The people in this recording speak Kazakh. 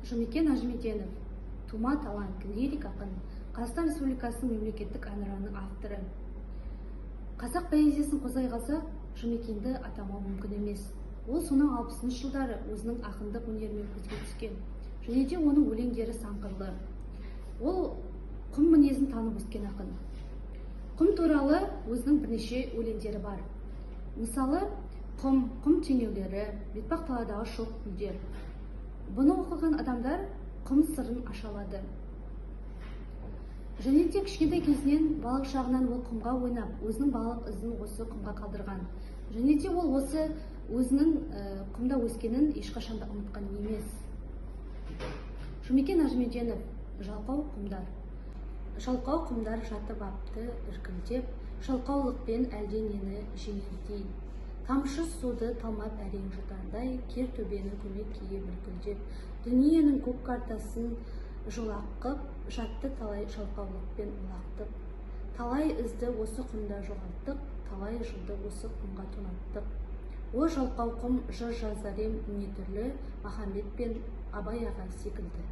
Жұмекен Нәжімеденов – тума талант, лирик ақын, Қазақстан Республикасының мемлекеттік әнұранының авторы. Қазақ поэзиясын қозғай қалсақ, Жұмекенді атамау мүмкін емес. Ол сонау 60-жылдары өзінің ақындық өнерімен көзге түскен және де оның өлеңдері сан қырлы. Ол құм мінезін танып өскен ақын. Құм туралы өзінің бірнеше өлеңдері бар. Мысалы, «Құм», «Құм теңеулері», «Бетпақ даладағы шоқ гүлдер». Бұны оқыған адамдар құм сырын аша алады. Және де кішкентай кезінен, балалық шағынан ол құмға ойнап, өзінің балалық ізін осы құмға қалдырған. Және де ол осы өзінің құмда өскенін ешқашан да ұмытқан емес. Жұмекен Нәжімеденов, «Жалқау құмдар». Жалқау құмдар жатып апты іркілдеп, жалқаулықпен әлденені жеңердей. Тамшы суды талмап әрең жұтардай, кер төбені көмек кие бүлкілдеп. Дүниенің көк картасын жолақ қып, жатты талай жалқаулықпен олақтық. Талай ізді осы құмда жоғалттық, талай жылды осы құмға тонаттық. О, жалқау құм, жыр жазар ем не түрлі, Махамбет пен Абай аға секілді.